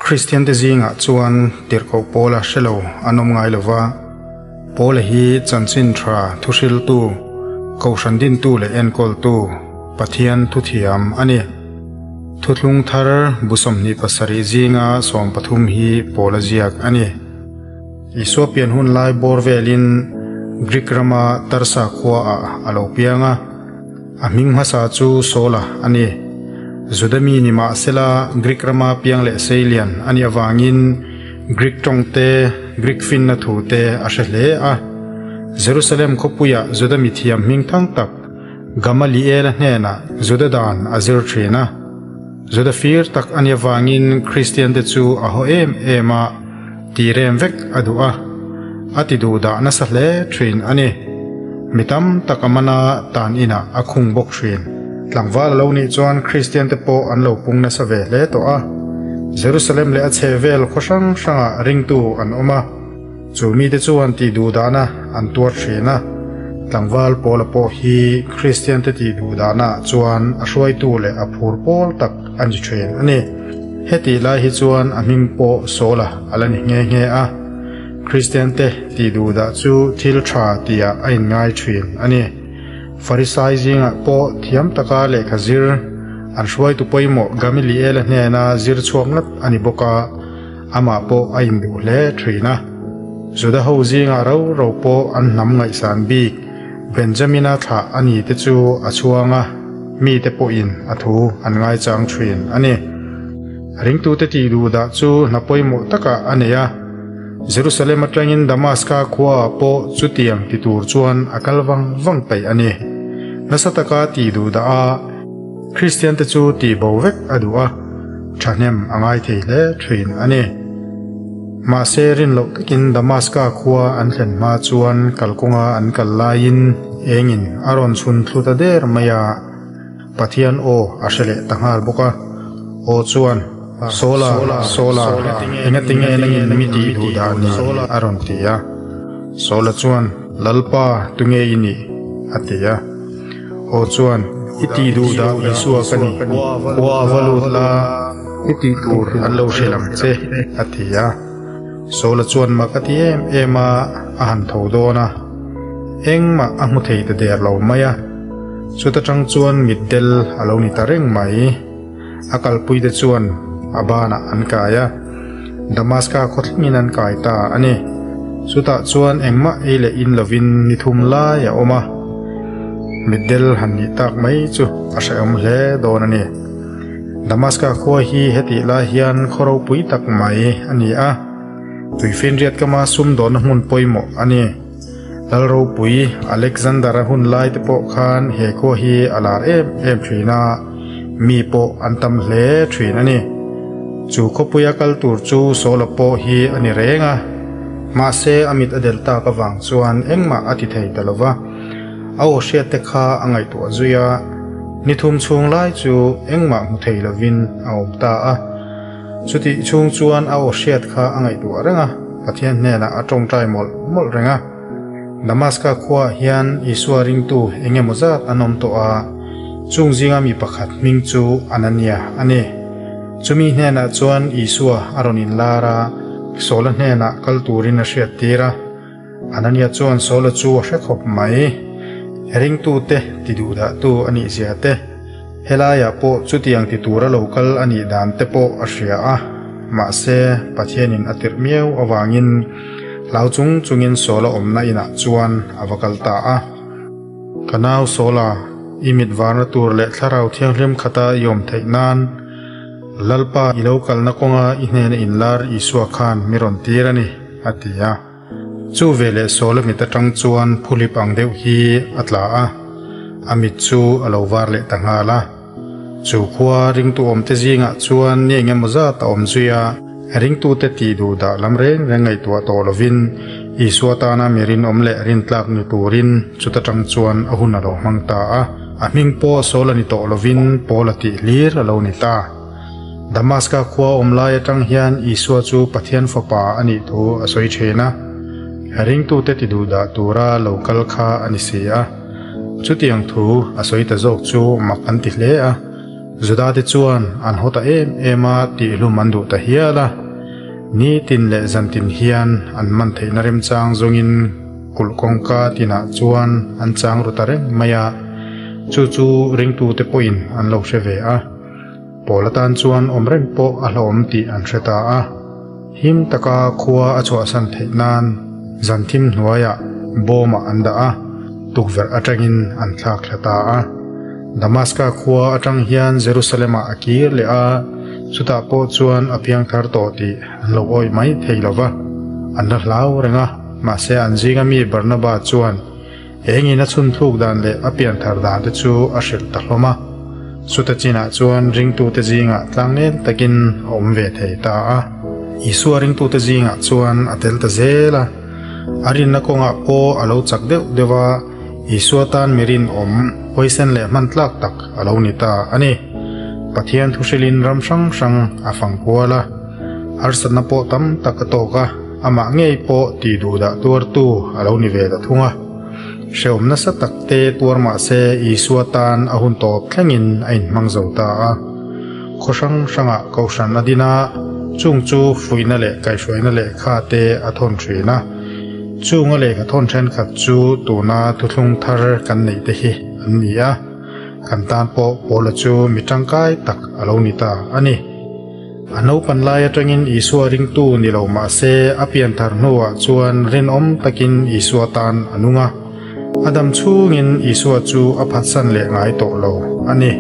Kristiante zingah chuan tirhkoh Paula hre lo an awm ngai lo va, Paula hi chanchin tha thuhriltu, kohhran dintu leh enkawltu, Pathian thuthiam a ni. Thuthlung thar bu 27 zinga 13 hi Paula ziak a ni. Isua pian hun lai bawr velin Greek rama Tarsa khuaah a lo piang a. A hming hmasa chu Saula a ni. Juda mi ni mah sela Greek rama piang leh seilian a nih avangin Greek tawng te, Greek finna thu te a hre hle a. Jerusalem khawpuia Juda mi thiam hming thang tak Gamaliela hnenah Juda dan a zir thin a. Juda fir tak a nih avangin Kristian te chu a haw em em a, ti rem vek a duh a, a ti duh dah nasa hle thin a ni. Mi tam tak a mana tan inah a khung bawk thin. Tlangval a lo nih chuan Kristian te pawh an lo pung nasa ve hle tawh a. Jerusalem leh a chhehvel khaw hrang hrangah ringtu an awm a, chu mite chuan tih duh dahna an tuar thin a. Tlangval Paula pawh hi Kristian te tih duh dahnaah chuan a hruaitu leh a phur pawl tak a ni thin a ni. Hetih lai hi chuan a hming pawh Saula a la ni nghe nghe a, Kristiante tih duhdah chu thil tha tihah a inngai thin a ni. Farisai zingah pawh thiam taka lehkha zir, an hruaitu pawimawh Gamiliela hnena zir chhuak ngat a ni bawk a, amah pawh a induh hle thin a. Juda ho zingah ro ro pawh an hnam ngaihsan bik Benjamina thlah a ni te chu a chhuang a, mite pawhin a thu an ngaichang thin a ni. Ringtute tih duh dah chu hna pawimawh takah a nei a, Jerusalem atangin Damaska khuaah pawh chutiang ti tur chuan a kal vang vang peih a ni. Nasa taka tih duh dah a, Kristiante chu tih bo vek a duh a, thahnem a ngai thei hle thin a ni. Mahse rin loh takin Damaska khua an thlen hma chuan kalkawnga an kal laiin engin a rawn chhun thlu ta der mai a, Pathian aw a hre leh ta nghal bawk a. Aw chuan, Saula, Saula, engatinge nangin mi tih duh dah ni? a rawn ti a. Saula chuan, Lalpa, tunge i nih? a ti a. Aw chuan, I tih duh dah Isua ka ni, khua a va lut la, i tih tur an lo hrilh ang che, a ti a. Saula chuan mak a ti em em a, a han tho dawn a. Engmah a hmu thei ta der lo mai a. Chuta tang chuan mitdel a lo ni ta reng mai. A kalpuite chuan a banah an kai a, Damaska khawthlengin an kai ta a ni. Chutah chuan engmah ei leh in lovin ni thum lai a awm a, mitdel han nih tak mai chu a hrehawm hle dawn a ni. Damaska khua hi hetih lai hian khaw ropui tak mai a ni a, tuifinriat kama sumdawnna hmun pawimawh a ni. Lal ropui Alexander-a hun lai te pawh khan he khua hi a lar em em thin a, mi pawh an tam hle thin a ni. Chu khawpuia kal tur chu Saula pawh hi a ni reng a, mahse a mit a del tak avang chuan engmah a ti thei ta lo va. A aw hriat te kha a ngaihtuah zui a, ni thum chhung lai chu engmah hmu thei lovin a awm ta a. Chutih chhung chuan a aw hriat kha a ngaihtuah reng a, Pathian hnenah a tawngtai mawlh mawlh reng a. Damaska khuaah hian Isua ringtu eng emaw zat an awm tawh a, chung zinga mi pakhat hming chu Anania a ni. Chumi hnenah chuan Isua a rawn inlar a, Saula hnenah kal turin a hriattir a. Anania chuan Saula chu a hre khawp mai. Ringtute ti duhdahtu a nih zia te, helaiah pawh chutiang ti tura lo kal a nih dan te pawh a hria a, mahse Pathianin a tirh miau avangin hlau chung chungin Saula awmna inah chuan a va kal ta a. Ka nau Saula, i mit varna tur leh thlarau thianghlim khata i awm theih nan Lalpa i lo kalna kawnga i hnena inlar Isua khan mi rawn tir a ni, a ti a. Chu veleh Saula mit atang chuan phulip ang deuh hi a tla a, a mit chu a lo var leh ta nghal a. Chu khua ringtu awmte zingah chuan ni eng emaw zat a awm zui a, ringtute tih duh dah lam reng reng ngaihtuah tawh lovin Isua tana mi rinawm leh rintlak ni turin chuta tang chuan a hun a lo hmang ta a. A hming pawh Saula ni tawh lovin Paula tih hlir a lo ni ta. Damaska khua awm lai atang hian Isua chu Pathian Fapa a nih thu a sawi thin a, ringtute ti duh dah tura lo kal kha a ni si a. Chutiang thu a sawi ta zawk chu mak an ti hle a. Judate chuan an haw ta em em a tihhlum an duh ta hial a. Nitin leh zantin hian an man theihna remchang zawngin kulh kawngka tinah chuan an chang ru ta reng mai a, chu chu ringtute pawhin an lo hre ve a. Pawl atan chuan awm reng pawh a hlauhawm tih an hre ta a. Him taka khua a chhuahsan theih nan zan thim hnuaiah bawmah an dah a, tukverh atangin an thlak thla ta a. Damaska khua atang hian Jerusalem-ah a kir leh a, chutah pawh chuan a piang thar tawh tih an lo awih mai thei lo va, an la hlau reng a. Mahse an zinga mi Barnaba chuan Engin a chhunthluk dan leh a pianthar dan te chu a hrilh ta hlawm a. Chuta chinah chuan ringtute zingah tlangnel takin a awm ve thei ta a. Isua ringtute zingah chuan a tel ta zel a. A rinna kawngah pawh a lo chak deuh deuh a, Isua tan mi rinawm, huaisen leh hman tlak tak a lo ni ta a ni. Pathian thuhrilin ram hrang hrang a fang kual a, harsatna pawh tam tak a tawk a. Amah ngei pawh tih duhdah tuartu a lo ni ve ta thung a. Hrehawm nasa tak te tuar mah se Isua tan a hun tawp thlengin a inhmang zo ta a. Khaw hrang hrangah kohhran a din a, chung chu fuihna leh kaihhruaina lehkha te a thawn thin a. Chunga lehkha thawn thenkhat chu tuna thuthlung thar kan neih te hi an ni a, kan tan pawh Paula chu mi tangkai tak a lo ni ta a ni. A naupan lai atangin Isua ringtu ni lo mah se a pianthar hnuah chuan rinawm takin Isua tan a nung a. A dam chhungin Isua chu a phatsan leh ngai tawh lo a ni.